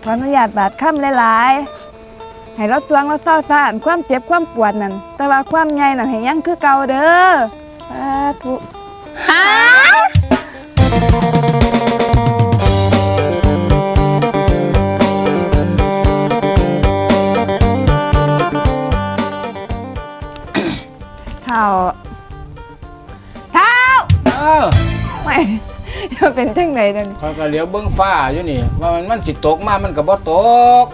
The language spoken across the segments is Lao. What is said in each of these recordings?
ຂໍອະນຸຍາດບາດຄຳຫຼາຍໆ ໃຫ້ລາວຊ່ວງລາວເຊົາຊາ ອັນຄວາມເຈັບຄວາມປວດນັ້ນ, ແຕ່ວ່າຄວາມໃຫຍ່ນັ້ນໃຫ້ຍັງຄືເກົ່າເດີ. ສາທຸ. ຫາ? ທ້າວ ທ້າວ! ເອີ. ໂອ້ຍ ເປັນຈັ່ງໃດດຽວນີ້? ຂ້ອຍກໍຫຼຽວເບິ່ງຟ້າຢູ່ນີ້ ວ່າມັນ ມັນຊິຕົກມາ ມັນກໍບໍ່ຕົກ.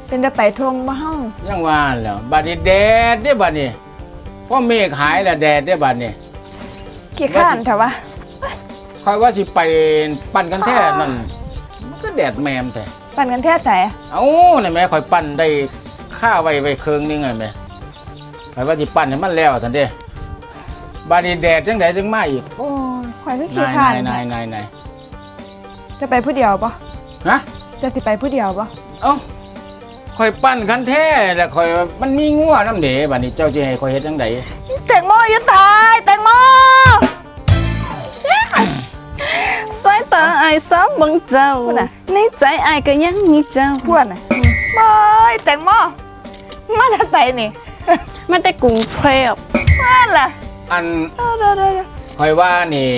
ເປັນຕາໄປທົ່ງບໍ່ເຮົາ? ຍັງວ່າແຫຼະ ບາດນີ້ແດດເດ້ບາດນີ້. ພໍເມກຫາຍແລ້ວແດດເດ້ບາດນີ້. ຂີ້ຄ້ານແທ້ວະ. ຂ້ອຍວ່າຊິໄປປັ່ນກັນແທ້ນັ້ນ ມັນຄືແດດແມ່ມແທ້. ປັ່ນກັນແທ້ໃສ? ເອົ້າ ນັ້ນແໝ່ ຂ້ອຍປັ່ນໄດ້ຄາໄວ້ ໄວ້ເຄິ່ງໜຶ່ງນັ້ນແໝ່. ຂ້ອຍວ່າຊິປັ່ນໃຫ້ມັນແລ້ວຊັ້ນເດ້. ບາດນີ້ແດດຈັ່ງໃດຈຶ່ງມາອີກ? ໂອ້ຍ ຂ້ອຍຄືຂີ້ຄ້ານ. ນາຍໆໆໆ ເຈົ້າໄປຜູ້ດຽວບໍ່? ຮະ? ເຈົ້າຊິໄປຜູ້ດຽວບໍ່? ເອົ້າ ຂ້ອຍປັ່ນຄັນແທ້ແລ້ວ ຂ້ອຍ ມັນມີງົວນຳເດ້. ບາດນີ້ເຈົ້າຊິໃຫ້ຂ້ອຍເຮັດຈັ່ງໃດ? ແຕງໂມຢູ່ໃສ? ແຕງໂມ! ສາຍຕາອ້າຍສາບເບິ່ງເຈົ້າ ພຸ້ນນະ ໃນໃຈອ້າຍກໍຍັງມີເຈົ້າ ພຸ້ນນະ. ໂອ້ຍ ແຕງໂມ ມາແຕ່ໃສນີ້? ມາແຕ່ກຸງເທບ. ມາລະ ອັນ ເອີ ເດີໆໆ ຂ້ອຍວ່ານີ້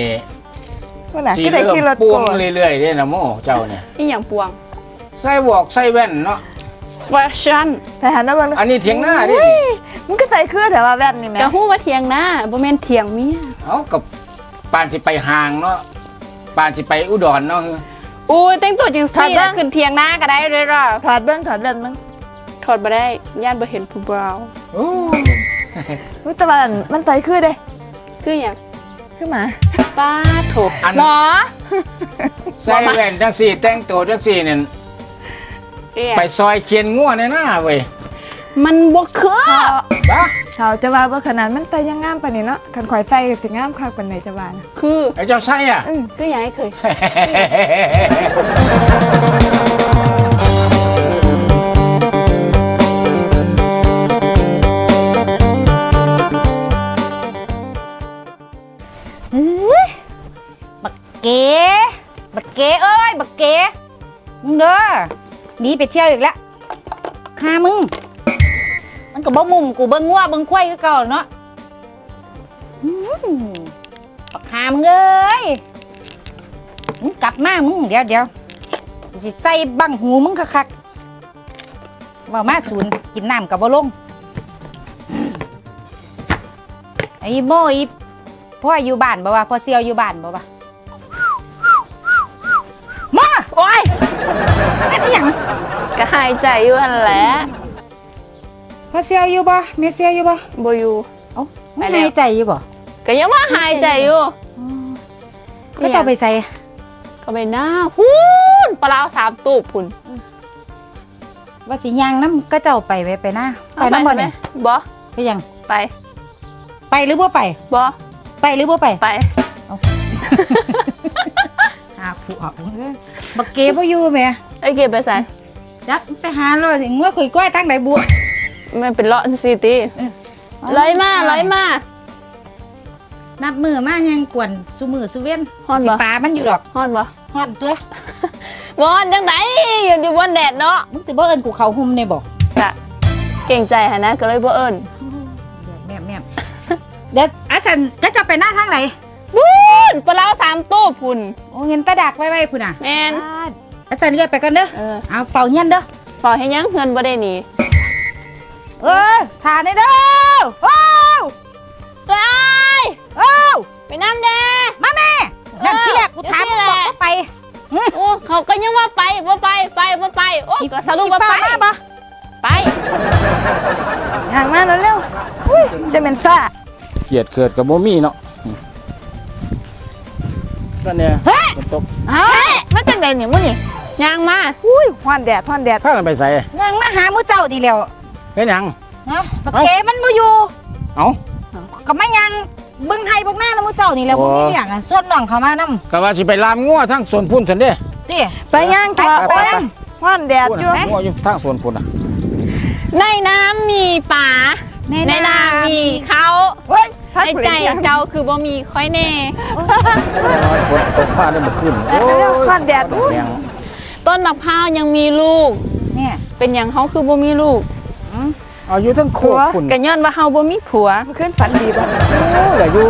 ພຸ້ນນະ ຊິເລີ່ມປ່ວງເລື້ອຍໆເດ້ນະໂມ ເຈົ້ານີ້. ອີຫຍັງປ່ວງ? ໃສ່ຫວອກໃສ່ແວ່ນເນາະ ແຟຊັ່ນ. ໃສ່ຫັ້ນນະເບິ່ງ ອັນນີ້ຖຽງນາເດ້. ໂອ້ຍ ມັນຄືໃສ່ຄືແທ້ວ່າແວ່ນນີ້ແໝ່. ກະຮູ້ວ່າຖຽງນາ ບໍ່ແມ່ນຖຽງເມຍ. ເອົ້າ ກໍປານຊິໄປຫ້າງເນາະ ປານຊິໄປອຸດອນເນາະ. ໂອ້ຍ ແຕ່ງຕົວຈັ່ງຊີ້ ຂຶ້ນຖຽງນາກໍໄດ້ເດ້ລະ. ຖອດເບິ່ງ ຖອດແວ່ນເບິ່ງ. ຖອດບໍ່ໄດ້ ຢ້ານບໍ່ເຫັນຜູ້ບ່າວ. ໂອ້ ແຕ່ວ່າມັນໃສ່ຄືເດ້. ຄືຫຍັງ? ຄືໝາ. ປາໂທ້ ອັນ ໝໍ ໃສ່ແວ່ນຈັ່ງຊີ້ ແຕ່ງໂຕຈັ່ງຊີ້ນັ້ນ ອີຫຍັງ? ໄປຊອຍຂຽນງົວແດ່ນາເວີຍ. ມັນບໍ່ຄື. ເຖົ້າ ເຖົ້າ ເຈົ້າວ່າບໍ່ຂະໜາດມັນໃສ່ຍັງງາມປານນີ້ເນາະ. ຄັນຂ້ອຍໃສ່ກໍຊິງາມຄັກປານໃດເຈົ້າວ່ານະ? ຄື ໃຫ້ເຈົ້າໃສ່ອະ. ອື ຄືຫຍັງ ອ້າຍເຂີຍ? ເອີຍ ບັກເກ ບັກເກເອີຍ ບັກເກ ມຶງເດີ ໜີໄປທ່ຽວອີກແລ້ວ ຫາມຶງ. ມັນກໍບໍ່ມຸ້ມກູເບິ່ງງົວເບິ່ງຄວາຍຄືເກົ່າເນາະ. ອືມ ບັກຫາມຶງເອີຍ ມຶງກັບມາ ມຶງ ດຽວໆ ຊິໃສ່ບັ້ງຫູມຶງຄັກໆ. ເວົ້າມາສູນ ກິນນ້ຳກໍບໍ່ລົງ. ໄອ້ໂມ ອີ່ພໍ່ຢູ່ບ້ານບໍ່ວະ? ພໍ່ສ່ຽວຢູ່ບ້ານບໍ່ວະ? ມາ ໂອ້ຍ ເຮັດອີ່ຫຍັງ? ກໍຫາຍໃຈຢູ່ຫັ້ນແຫຼະ. ພໍ່ສ່ຽວຢູ່ບໍ່? ແມ່ສ່ຽວຢູ່ບໍ່? ບໍ່ຢູ່. ເອົ້າ ມັນຫາຍໃຈຢູ່ບໍ່? ກໍຍັງວ່າຫາຍໃຈຢູ່. ອືມ ເຂົາເຈົ້າໄປໃສ? ເຂົາໄປນາພຸ້ນ ປາລາວສາມຕູບພຸ້ນ. ອືມ ວ່າຊິຍ່າງນຳເຂົາເຈົ້າໄປ ໄປນາ ໄປນຳບໍ່ນີ້? ບໍ່. ເປັນຫຍັງ? ໄປ. ໄປຫຼືບໍ່ໄປ? ບໍ່. ໄປຫຼືບໍ່ໄປ? ໄປ. ເອົ້າ ຫາຜູ້ເອົາເອີຍ. ບັກເກບໍ່ຢູ່ແໝ່. ໄອ້ເກໄປໃສ? ຈັກ ໄປຫາເລາະ ງົວຂ້ອຍກ້ອຍທາງໃດບຸ? ແມ່ນເປັນເລາະຈັ່ງຊີ້ຕິ? ເອີ ລອຍມາ ລອຍມາ. ນັບມື້ມາແຮ່ງກວນຊຸມື້ຊຸເວັນ. ຮ້ອນບໍ່? ຊິປາມັນຢູ່ດອກ. ຮ້ອນບໍ່? ຮ້ອນຕົວະ. ບໍ່ຮ້ອນຈັ່ງໃດ ຢູ່ ຢູ່ບ່ອນແດດເນາະ. ມຶງຊິບໍ່ເອີ້ນກູເຂົ້າຮົ່ມແດ່ບໍ່? ກະເກງໃຈຫັ້ນນະ ກໍເລີຍບໍ່ເອີ້ນ. ແມ່ນໆ ດຽວ ອາສັນ ເຂົາເຈົ້າໄປນາທາງໃດ? ພຸ້ນ ປາລາວສາມໂຕພຸ້ນ. ໂອ້ ເຫັນຕາດາກໄວໆພຸ້ນນະ. ແມ່ນ. ອາ ອາຈານເອື້ອຍໄປກ່ອນເດີ. ເອີ ເອົາເຝົ້າເຮືອນເດີ. ເຝົ້າເຮັດຫຍັງ? ເຮືອນບໍ່ໄດ້ໜີ. ເອີ ຖ້າແດ່ເດີ. ໂອ້ ເອື້ອຍ ໂອ້ ໄປນຳແດ່. ມາແມ່. ເອີ ນັ້ນ ທີແລກກູຖາມ ຢູ່ ມຶງ ແຫຼະ ບອກບໍ່ໄປ. ໂອ້ ເຂົາກໍຍັງວ່າໄປ ບໍ່ໄປ ໄປ ບໍ່ໄປ. ໂອ້ ກໍສະຫຼຸບວ່າໄປ ໄປບໍ່? ໄປ ຍ່າງມາເລັວໆ. ອຸ້ຍ ຈະແມ່ນຊ້າ. ກຽດເກີດກໍບໍ່ມີເນາະ. ອືມ ນັ້ນແຫຼະ ເຮີ້ຍ ຝົນຕົກ. ເຮີ້ຍ ມາຈັ່ງໃດນີ້ມື້ນີ້? ຍ່າງມາ. ອຸ້ຍ ຮ້ອນແດດ ຮ້ອນແດດ. ພາກັນໄປໃສ? ຍ່າງມາຫາໝູ່ເຈົ້ານີ້ແຫຼ້ວ. ເຮັດຫຍັງ? ຮະ? ບັກເກມັນບໍ່ຢູ່. ເອົ້າ ກໍມາຍ່າງເບິ່ງໄຮ່ເບິ່ງນານຳໝູ່ເຈົ້ານີ້ແຫຼະ. ໂອ້ ບໍ່ມີຫຍັງ ຊວນນ້ອງເຂົ້າມານຳ. ກໍວ່າຊິໄປລາມງົວທາງສວນພຸ້ນຊັ້ນເດ້. ຕິ? ໄປຍ່າງເຖາະ ໄປ ໄປ ໄປ. ຮ້ອນແດດຢູ່. ງົວຢູ່ທາງສວນພຸ້ນນະ. ໃນນ້ຳມີປາ ໃນນ້ຳມີເຂົ້າ. ໂອ້ຍ ໃນໃຈເຈົ້າຄືບໍ່ມີຂ້ອຍແດ່. ໂອ້ຍ ຝົນຕົກມາໄດ້ມື້ຄືນ. ໂອ້ຍ ຮ້ອນແດດ. ໂອ້ຍ ຮ້ອນແດດ. ຕົ້ນມະພ້າວຍັງມີລູກ ແນ່ ເປັນຫຍັງເຮົາຄືບໍ່ມີລູກ? ອືມ ເອົາ ຢູ່ເທິງໂຄກພຸ້ນ ກະຍ້ອນວ່າເຮົາບໍ່ມີຜົວ. ມື້ຄືນຝັນດີບໍ່? ໂອ້ຍ ຢູ່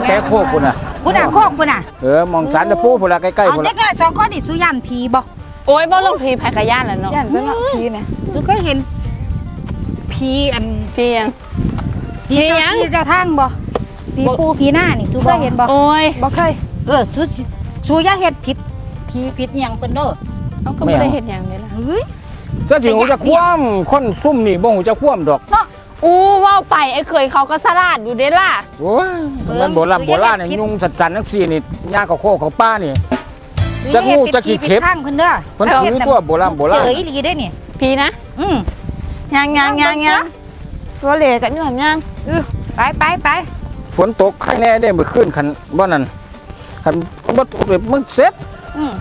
ແປະໂຄກພຸ້ນນະ ພຸ້ນນະ ໂຄກພຸ້ນນະ. ເອີ ໝ່ອງສານຕະປູພຸ້ນລະ ໃກ້ໆ ເອົາ ພຸ້ນລະ. ເດັກນ້ອຍສອງຄົນນີ້ ສູຢ້ານຜີບໍ່? ໂອ້ຍ ເວົ້າເລື່ອງຜີ ໃຜກະຢ້ານລະເນາະ. ຢ້ານເບິດເນາະ ອືມ ຜີນະ. ສູເຄີຍເຫັນຜີອັນ ຜີຫຍັງ? ຜີເຈົ້າທີ່ເຈົ້າທາງບໍ່? ຜີປູຜີນານີ້ ສູເຄີຍເຫັນບໍ່? ໂອ້ຍ ບໍ່ເຄີຍ. ເອີ ສູ ສູຢ່າເຮັດຜິດຜີຜິດຫຍັງເພິ່ນເດີ. ເຮົາກໍບໍ່ໄດ້ເຮັດຫຍັງເດລະ. ເຮີ້ຍ ເຈົ້າຊິຮູ້ຈັກຄວາມ ຄົນຊຸມນີ້ບໍ່ຮູ້ຈັກຄວາມດອກເນາະ. ອູ້ ເວົ້າໄປ ໄອ້ເຂີຍເຂົາກໍສະຫຼາດຢູ່ເດລະ. ໂອ້ຍ ມັນໂບລານໂບລານນີ້ ຍຸງສັນໆ ຈັ່ງຊີ້ນີ້ ຍ່າງເຂົ້າໂຄກເຂົ້າປ່ານີ້ ຈັກງູຈັກຂີ້ເຂັບ ເພິ່ນຖືຕົວໂບລານໂບລານ. ເຈີອີ່ຫຼີເດ້ນີ້ ຜີນະ. ອືມ ຍ່າງໆ ຍ່າງໆ ຕົວເຫຼກັນຢູ່ຫັ້ນຍ່າງ. ອື ໄປໆໆ ຝົນຕົກໄຄແນ່ເດ້ມື້ຄືນ ຄັນບໍ່ນັ້ນ ຄັນບໍ່ຕົກເລີຍມັນເສັບ. ອືມ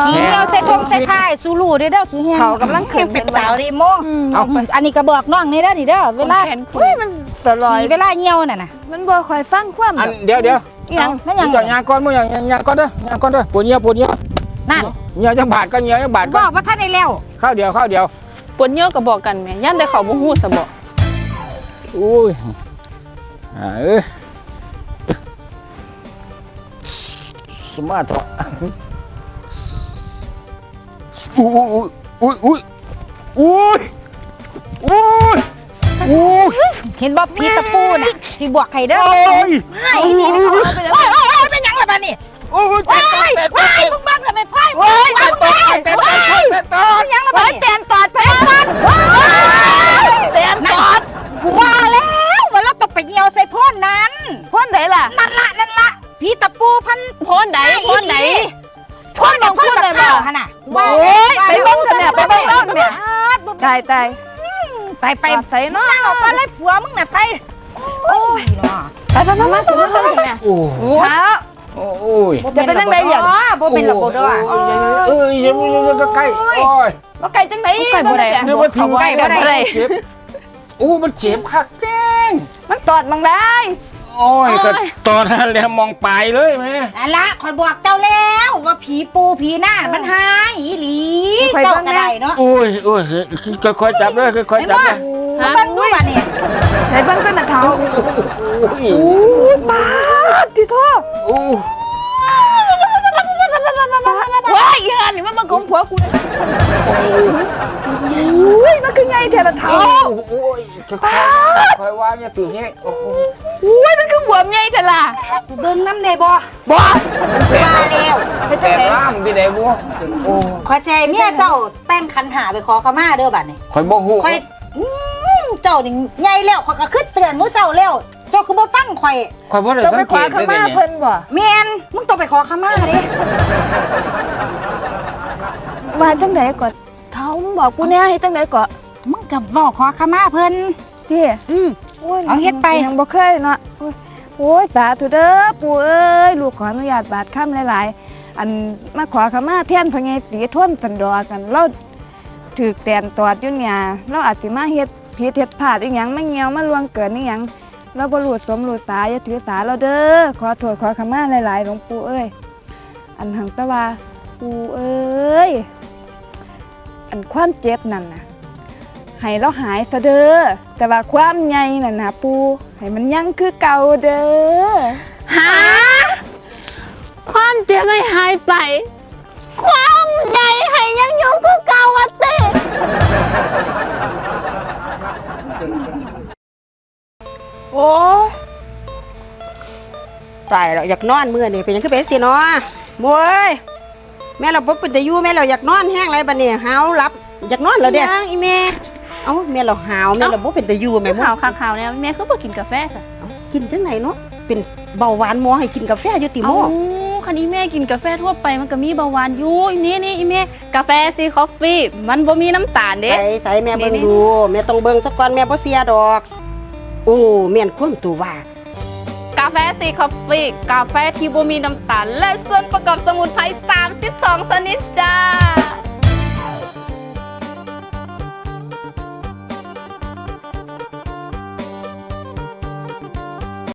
ຂີ້ຍ່ຽວໃສ່ທົ່ງໃສ່ທ້າຍ ສູຮູ້ເດີ ສູແຮງ ເຂົາກຳລັງຂຶ້ນ ເປັນສາວເດໂມ. ອືມ ເອົາ ອັນນີ້ກໍບອກນ້ອງແນ່ເດີນີ້ເດີ ເວລາ ໂອ້ຍ ມັນສະຫຼອຍ ເວລາຍ່ຽວນັ້ນນະ ມັນບໍ່ຄ່ອຍຟັງຄວາມ. ອັນ ດຽວໆ ອີ່ຫຍັງ? ແມ່ນຫຍັງ? ເຈົ້າຍ່າງກ່ອນ ມື້ຫຍັງ ຍ່າງກ່ອນເດີ ຍ່າງກ່ອນເດີ. ປົວຍ່ຽວ ປົວຍ່ຽວ ນັ້ນ ຍ່ຽວຈັກບາດກ່ອນ ຍ່ຽວຈັກບາດກ່ອນ. ບອກວ່າທັນໄດ້ແລ້ວ ຄາວດຽວ ຄາວດຽວ. ປົວຍ່ຽວກໍບອກກັນແໝ ຢ້ານແຕ່ເຂົາບໍ່ຮູ້ຊະເບາະ. ໂອ້ຍ ອ່າ ເອີຍ ສະມາດເທາະ. ອຸ້ຍ ອຸ້ຍ ອຸ້ຍ ອຸ້ຍ ອຸ້ຍ ອຸ້ຍ ອຸ້ຍ ອຸ້ຍ ເຫັນບໍ່? ຜີຕະປູນະ ຊິບວກໃຫ້ເດີ. ໂອ້ຍ ໂອ້ຍ ໂອ້ຍ ໂອ້ຍ ໂອ້ຍ ເປັນຫຍັງລະບາດນີ້? ໂອ້ຍ ໂອ້ຍ ໂອ້ຍ ໂອ້ຍ ມຶງບັງທຳໄມ? ໂອ້ຍ ໂອ້ຍ ໂອ້ຍ ໂອ້ຍ ເປັນຫຍັງລະບາດນີ້? ໂອ້ຍ ແຕນຕອດ ໂອ້ຍ ແຕນຕອດ. ກູວ່າແລ້ວວ່າລາວຕ້ອງໄປຍ່ຽວໃສ່ໂພນນັ້ນ. ໂພນໃດລະ? ນັ້ນລະ ນັ້ນລະ ຜີຕະປູພັນ. ໂພນໃດ? ໂພນໃດ? ໂພນຂອງເພິ່ນແມ່ນບໍ່ຫັ້ນນະ? ໂອ້ຍ ໄປເບິ່ງກັນແດ່ ໄປເບິ່ງເອົາແດ່. ຕາຍ ຕາຍ ອືມ ໄປ ໄປ ໃສເນາະ? ເອົາໄປເລີຍຜົວມຶງນະ ໄປ. ໂອ້ຍ ໄປ ໄປ ໄປ ໄປ ໄປ. ໂອ້ ໂອ້ຍ ໂອ້ຍ ຈະເປັນຈັ່ງໃດ? ບໍ່ເປັນລະບໍ່ດອ? ບໍ່ເປັນລະບໍ່ດອ? ໂອ້ຍ ເອີຍ ຢ່າ ຢ່າ ຢ່າໃກ້. ໂອ້ຍ ບໍ່ໃກ້ຈັ່ງໃດ? ໃກ້ບໍ່ໄດ້ ນຶກວ່າຖືກ ໃກ້ບໍ່ໄດ້. ໂອ້ ມັນເຈັບຄັກແທ້. ມັນຕອດໝ່ອງໃດ? ໂອ້ຍ ໂອ້ຍ ກໍຕອດຫັ້ນແຫຼະ ໝ່ອງປາຍເລີຍແມ່. ອັນລະ ຂ້ອຍບອກເຈົ້າແລ້ວວ່າຜີປູຜີນາ ເອີ ມັນຮ້າຍອີ່ຫຼີ. ເຈົ້າກໍໄດ້ເນາະ. ໂອ້ຍ ໂອ້ຍ ຄ່ອຍໆຈັບເດີ ຄ່ອຍໆຈັບເດີ. ຫາເບິ່ງດູບາດນີ້ ໃສ່ເບິ່ງກັນນະເຖົ້າ. ໂອ້ຍ ໂອ້ຍ ບາດຕິໂທ. ໂອ້ຍ ໂອ້ຍ ອີ່ຫ່ານີ້ມັນມາຂົມຜົວກູ. ໂອ້ຍ ມັນຄືໃຫຍ່ແທ້ລະເຖົ້າ. ໂອ້ຍ ຄ່ອຍໆ ຄ່ອຍວ່າ ຢ່າຖືແຮງ. ໂອ້ຍ ໂອ້ຍ ມັນຄືບວມໃຫຍ່ແທ້ລະ. ເບິ່ງນຳແດ່ບໍ່? ບໍ່ ວ່າແລ້ວ ເຮັດຈັ່ງໃດ? ແປດລ້ານຕິໄດ້ບໍ່? ໂອ້ ຂ້ອຍຊິໃຫ້ເມຍເຈົ້າແຕ່ງຂັນຫ້າໄປຂໍຂະມາເດີບາດນີ້. ຂ້ອຍບໍ່ຮູ້ ຂ້ອຍ ອືມ ເຈົ້ານີ້ໃຫຍ່ແລ້ວ ຂ້ອຍກໍຄືເຕືອນໝູ່ເຈົ້າແລ້ວ ເຈົ້າຄືບໍ່ຟັງຂ້ອຍ? ຂ້ອຍບໍ່ໄດ້ສັງເກດເດ້. ເຈົ້າໄປຂໍຂະມາເພິ່ນບໍ່? ແມ່ນ ມຶງຕ້ອງໄປຂໍຂະມາເດ້. ວ່າຈັ່ງໃດກໍ ເຖົ້າ ມຶງບອກກູແດ່ ເຮັດຈັ່ງໃດເກາະ? ມຶງກໍເວົ້າຂໍຂະມາເພິ່ນ. ຕິ? ອືມ ໂອ້ຍ ເອົາເຮັດໄປ. ຍັງບໍ່ເຄີຍເນາະ. ໂອ້ຍ ໂອ້ຍ ສາທຸເດີ ປູ່ເອີຍ ລູກຂໍອະນຸຍາດບາດຄຳຫຼາຍໆ ອັນ ມາຂໍຂະມາແທນພໍ່ໃຫຍ່ຕີທົນ ສັນດອກ ອັນ ລາວຖືກແຕນຕອດຢູ່ນີ້ ລາວອາດຊິມາເຮັດຜິດເຮັດພາດອີ່ຫຍັງ ມາຍ່ຽວມາລ່ວງເກີນອີ່ຫຍັງ ລາວບໍ່ຮູ້ສົມຮູ້ສາ ຢ່າຖືສາລາວເດີ. ຂໍໂທດຂໍຂະມາຫຼາຍໆ ຫຼວງປູ່ເອີຍ. ອັນຫັ້ນ ແຕ່ວ່າ ປູ່ເອີຍ ອັນຄວາມເຈັບນັ້ນນະ ໃຫ້ລາວຫາຍຊະເດີ ແຕ່ວ່າຄວາມໃຫຍ່ນັ້ນນະ ປູ່ ໃຫ້ມັນຍັງຄືເກົ່າເດີ. ຫາ? ຄວາມເຈັບໃຫ້ຫາຍໄປ ຄວາມໃຫຍ່ໃຫ້ຍັງຢູ່ຄືເກົ່າວ່າຕິ? ໂອ້ຍ ຕາຍແລ້ວ ຢາກນອນມື້ນີ້. ເປັນຫຍັງຄືເປັນຈັ່ງຊີ້ເນາະ? ໂອ້ຍ ແມ່ນລະບໍ່ເປັນຕາຢູ່ ແມ່ນລະຢາກນອນແຮງຫຼາຍບາດນີ້ ຫາວຫຼັບ ຢາກນອນແລ້ວເດ້. ຫຍັງອີ່ແມ່? ເອົ້າ ແມ່ນລະຫາວ ແມ່ນລະບໍ່ເປັນຕາຢູ່ແມ່. ຫາວຄັກຫາວແນ່ ແມ່ຄືບໍ່ກິນກາແຟຊະ? ເອົ້າ ກິນຈັ່ງໃດເນາະ ເປັນເບົາຫວານໝໍໃຫ້ກິນກາແຟຢູ່ຕິໂມ? ເອົ້າ ຄັນອີ່ແມ່ກິນກາແຟທົ່ວໄປ ມັນກໍມີເບົາຫວານຢູ່. ນີ້ໆ ອີ່ແມ່ ກາແຟຊີຄອບຟີ ມັນບໍ່ມີນ້ຳຕານເດ້. ໃສໆ ແມ່ເບິ່ງດູ ແມ່ຕ້ອງເບິ່ງສາກ່ອນ ແມ່ບໍ່ເຊື່ອດອກ. ໂອ້ ແມ່ນຄວາມໂຕວ່າ ກາແຟຊີຄອບຟີ ກາແຟທີ່ບໍ່ມີນ້ຳຕານ ແລະ ສ່ວນປະກອບສະໝຸນໄພສາມສິບສອງຊະນິດຈ້າ.